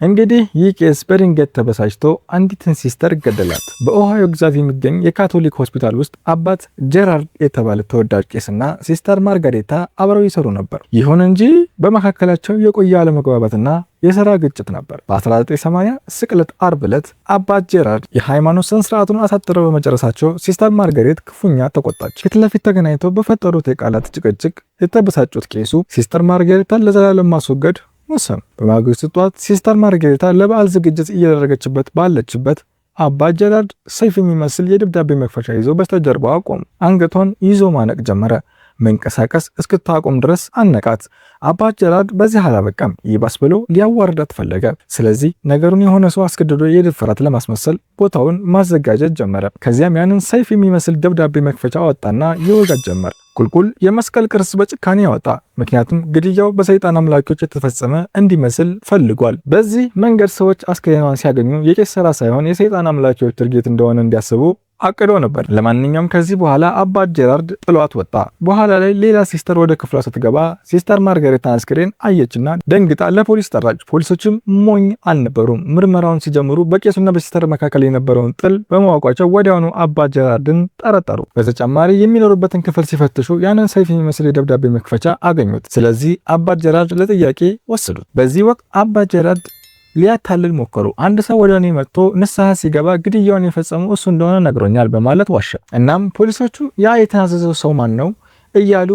እንግዲህ ይህ ቄስ በድንገት ተበሳጭቶ አንዲትን ሲስተር ገደላት። በኦሃዮ ግዛት የሚገኝ የካቶሊክ ሆስፒታል ውስጥ አባት ጄራርድ የተባለ ተወዳጅ ቄስና ሲስተር ማርጋሬታ አብረው ይሰሩ ነበር። ይሁን እንጂ በመካከላቸው የቆየ አለመግባባትና የሥራ ግጭት ነበር። በ1980 ስቅለት አርብ ዕለት አባት ጄራርድ የሃይማኖት ስነ ስርዓቱን አሳጥረው በመጨረሳቸው ሲስተር ማርጋሬት ክፉኛ ተቆጣች። ፊት ለፊት ተገናኝተው በፈጠሩት የቃላት ጭቅጭቅ የተበሳጩት ቄሱ ሲስተር ማርጋሬታን ለዘላለም ማስወገድ ወሰኑ። በማግስቱ ጠዋት ሲስተር ማርጌሪታ ለበዓል ዝግጅት እያደረገችበት ባለችበት አባ ጀራርድ ሰይፍ የሚመስል የደብዳቤ መክፈቻ ይዞ በስተጀርባዋ ቆመ። አንገቷን ይዞ ማነቅ ጀመረ። መንቀሳቀስ እስክታቆም ድረስ አነቃት። አባ ጀራርድ በዚህ አላበቃም። ይባስ ብሎ ሊያዋርዳት ፈለገ። ስለዚህ ነገሩን የሆነ ሰው አስገድዶ የድፍረት ለማስመሰል ቦታውን ማዘጋጀት ጀመረ። ከዚያም ያንን ሰይፍ የሚመስል ደብዳቤ መክፈቻ አወጣና ይወጋት ጀመር። ቁልቁል የመስቀል ቅርጽ በጭካኔ ያወጣ። ምክንያቱም ግድያው በሰይጣን አምላኪዎች የተፈጸመ እንዲመስል ፈልጓል። በዚህ መንገድ ሰዎች አስክሬኗን ሲያገኙ የቄስ ስራ ሳይሆን የሰይጣን አምላኪዎች ድርጊት እንደሆነ እንዲያስቡ አቅዶ ነበር። ለማንኛውም ከዚህ በኋላ አባት ጄራርድ ጥሏት ወጣ። በኋላ ላይ ሌላ ሲስተር ወደ ክፍሏ ስትገባ ሲስተር ማርጋሬታን አስክሬን አየችና ደንግጣ ለፖሊስ ጠራች። ፖሊሶችም ሞኝ አልነበሩም። ምርመራውን ሲጀምሩ በቄሱና በሲስተር መካከል የነበረውን ጥል በማወቋቸው ወዲያውኑ አባት ጄራርድን ጠረጠሩ። በተጨማሪ የሚኖሩበትን ክፍል ሲፈትሹ ያንን ሰይፍ የሚመስል የደብዳቤ መክፈቻ አገኙት። ስለዚህ አባት ጄራርድ ለጥያቄ ወሰዱት። በዚህ ወቅት አባት ጄራርድ ሊያታልል ሞከሩ። አንድ ሰው ወደ እኔ መጥቶ ንስሐ ሲገባ ግድያውን የፈጸመው እሱ እንደሆነ ነግሮኛል በማለት ዋሸ። እናም ፖሊሶቹ ያ የተናዘዘው ሰው ማን ነው እያሉ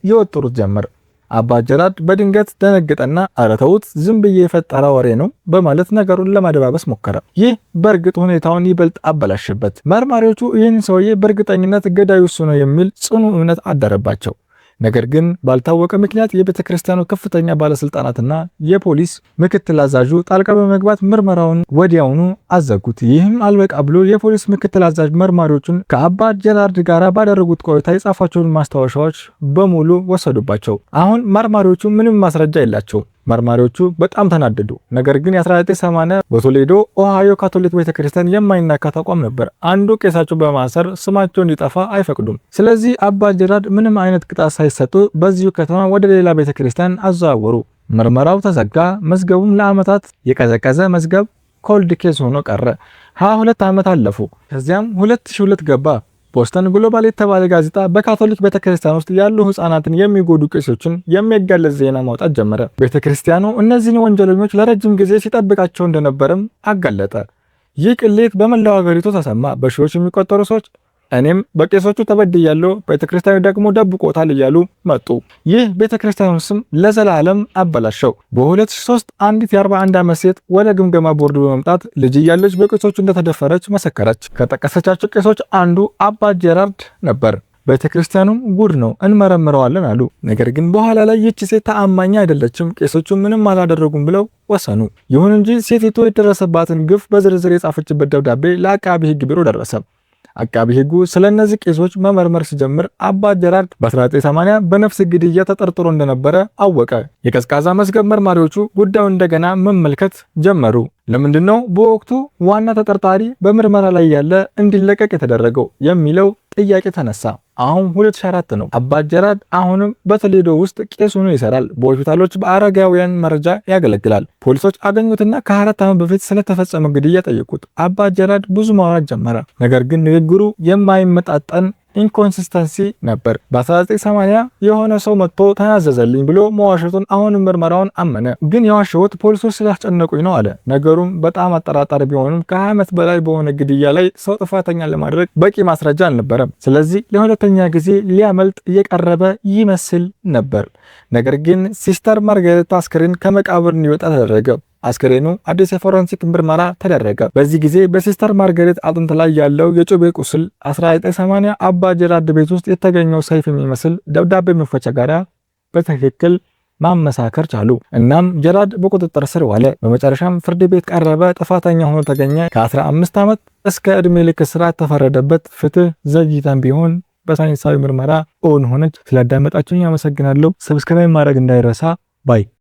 ይወጥሩት ጀመር። አባ ጀራርድ በድንገት ደነገጠና ኧረ ተውት፣ ዝም ብዬ የፈጠራ ወሬ ነው በማለት ነገሩን ለማደባበስ ሞከረ። ይህ በእርግጥ ሁኔታውን ይበልጥ አበላሸበት። መርማሪዎቹ ይህን ሰውዬ በእርግጠኝነት ገዳዩ እሱ ነው የሚል ጽኑ እምነት አደረባቸው። ነገር ግን ባልታወቀ ምክንያት የቤተ ክርስቲያኑ ከፍተኛ ባለስልጣናትና የፖሊስ ምክትል አዛዡ ጣልቃ በመግባት ምርመራውን ወዲያውኑ አዘጉት። ይህም አልበቃ ብሎ የፖሊስ ምክትል አዛዥ መርማሪዎቹን ከአባ ጀራርድ ጋር ባደረጉት ቆይታ የጻፏቸውን ማስታወሻዎች በሙሉ ወሰዱባቸው። አሁን መርማሪዎቹ ምንም ማስረጃ የላቸውም። መርማሪዎቹ በጣም ተናደዱ። ነገር ግን የ1980 በቶሌዶ ኦሃዮ ካቶሊክ ቤተክርስቲያን የማይነካ ተቋም ነበር። አንዱ ቄሳቸው በማሰር ስማቸው እንዲጠፋ አይፈቅዱም። ስለዚህ አባ ጀራርድ ምንም አይነት ቅጣት ሳይሰጡ በዚሁ ከተማ ወደ ሌላ ቤተክርስቲያን አዘዋወሩ። ምርመራው ተዘጋ። መዝገቡም ለዓመታት የቀዘቀዘ መዝገብ cold case ሆኖ ቀረ። 22 ዓመት አለፉ። ከዚያም 2002 ገባ። ቦስተን ግሎባል የተባለ ጋዜጣ በካቶሊክ ቤተክርስቲያን ውስጥ ያሉ ህፃናትን የሚጎዱ ቄሶችን የሚያጋልጥ ዜና ማውጣት ጀመረ። ቤተክርስቲያኑ እነዚህን ወንጀለኞች ለረጅም ጊዜ ሲጠብቃቸው እንደነበርም አጋለጠ። ይህ ቅሌት በመላው ሀገሪቱ ተሰማ። በሺዎች የሚቆጠሩ ሰዎች እኔም በቄሶቹ ተበድያለሁ፣ ቤተክርስቲያኑ ደግሞ ደብቆታል እያሉ መጡ። ይህ ቤተክርስቲያኑን ስም ለዘላለም አበላሸው። በ2003 አንዲት የ41 ዓመት ሴት ወደ ግምገማ ቦርዱ በመምጣት ልጅ እያለች በቄሶቹ እንደተደፈረች መሰከረች። ከጠቀሰቻቸው ቄሶች አንዱ አባ ጄራርድ ነበር። ቤተክርስቲያኑም ጉድ ነው፣ እንመረምረዋለን አሉ። ነገር ግን በኋላ ላይ ይህች ሴት ተአማኝ አይደለችም፣ ቄሶቹ ምንም አላደረጉም ብለው ወሰኑ። ይሁን እንጂ ሴቲቱ የደረሰባትን ግፍ በዝርዝር የጻፈችበት ደብዳቤ ለአቃቢ ሕግ ቢሮ ደረሰ። አቃቢ ሕጉ ስለ እነዚህ ቄሶች መመርመር ሲጀምር አባ ጀራርድ በ1980 በነፍስ ግድያ ተጠርጥሮ እንደነበረ አወቀ። የቀዝቃዛ መዝገብ መርማሪዎቹ ጉዳዩን እንደገና መመልከት ጀመሩ። ለምንድነው በወቅቱ ዋና ተጠርጣሪ በምርመራ ላይ ያለ እንዲለቀቅ የተደረገው የሚለው ጥያቄ ተነሳ። አሁን 2004 ነው። አባ ጀራርድ አሁንም በቶሌዶ ውስጥ ቄስ ሆኖ ይሰራል። በሆስፒታሎች በአረጋውያን መረጃ ያገለግላል። ፖሊሶች አገኙትና ከ4 ዓመት በፊት ስለተፈጸመ ግድያ ጠየቁት። አባ ጀራርድ ብዙ ማውራት ጀመረ። ነገር ግን ንግግሩ የማይመጣጠን inconsistency ነበር። በ1980 የሆነ ሰው መጥቶ ተናዘዘልኝ ብሎ መዋሸቱን አሁንም ምርመራውን አመነ። ግን የዋሸሁት ፖሊሶች ስላስጨነቁኝ ነው አለ። ነገሩም በጣም አጠራጣሪ ቢሆንም ከ20 ዓመት በላይ በሆነ ግድያ ላይ ሰው ጥፋተኛ ለማድረግ በቂ ማስረጃ አልነበረም። ስለዚህ ለሁለተኛ ጊዜ ሊያመልጥ እየቀረበ ይመስል ነበር። ነገር ግን ሲስተር ማርጋሬታ አስክሬን ከመቃብር እንዲወጣ ተደረገ። አስክሬኑ አዲስ የፎረንሲክ ምርመራ ተደረገ። በዚህ ጊዜ በሲስተር ማርጋሬት አጥንት ላይ ያለው የጩቤ ቁስል 1980 አባ ጀራርድ ቤት ውስጥ የተገኘው ሰይፍ የሚመስል ደብዳቤ መክፈቻ ጋር በትክክል ማመሳከር ቻሉ። እናም ጀራርድ በቁጥጥር ስር ዋለ። በመጨረሻም ፍርድ ቤት ቀረበ። ጥፋተኛ ሆኖ ተገኘ። ከ15 ዓመት እስከ ዕድሜ ልክ እስራት ተፈረደበት። ፍትህ ዘግይታም ቢሆን በሳይንሳዊ ምርመራ እውን ሆነች። ስላዳመጣችሁኝ አመሰግናለሁ። Subscribe ማድረግ እንዳይረሳ። Bye።